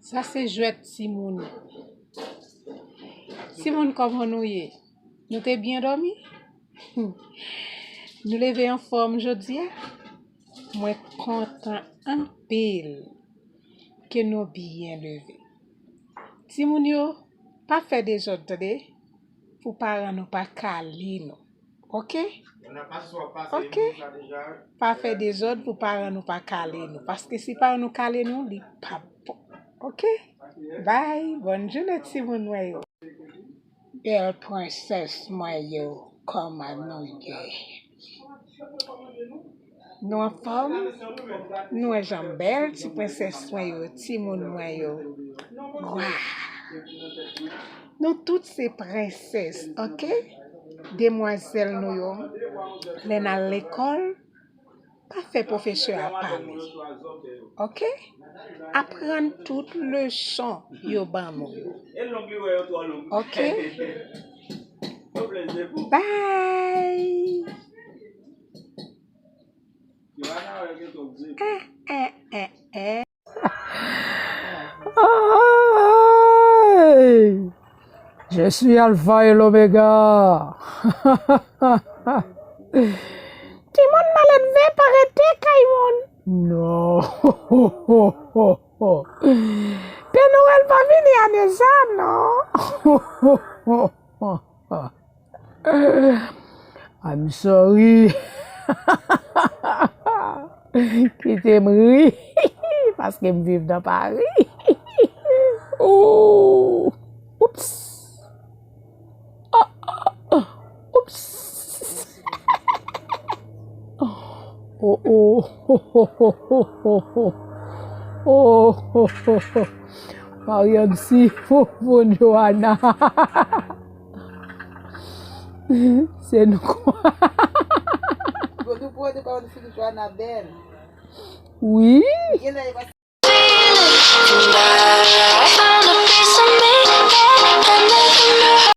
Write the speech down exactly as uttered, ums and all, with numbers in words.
Sa se jwèt timoun. Timoun, kòman nou ye? Nou te byen dòmi? Nou leve anfòm jodi a? Mwen kontan anpil ke nou byen leve. Timoun yo, pa fè dezòd, tande, pou paran nou pa kale nou. Oke? Oke? Pa fè dezòd pou paran nou pa kale nou. Paske si paran nou kale nou, li p ap bon. Oke? Bay, bòn jounen timoun mwen yo. Bèl prensès mwen yo, kòman nou ye? Nou anfòm? Nou wè jan bèl ti prensès mwen yo, timoun mwen yo. Waw! Nou tout se prensès, oke? Demwazèl nou yo, lè n al lekòl, pa fè pwofesè a pale. Oke? Aprann tout leson yo ban nou yo. Oke? Bay! Eh, eh, eh, eh. Ay! Je suis Alpha et l'Oméga. Timoun maledve pa rete kay moun. Non. Pè Nwèl pa vini ane sa, non. I'm sorry. Kite m ri. Paske m viv nan Pari. Ooh. Oups. Oh, oh, oh. Oups. Oh, oh. Oh, oh, oh, oh, oh. Oh, oh, oh, oh. Marianne si foufoun Johanna. Se nou kwa. Gwo nou pwòte pa yon figi Johanna bèl. Wi. Gen lè e pa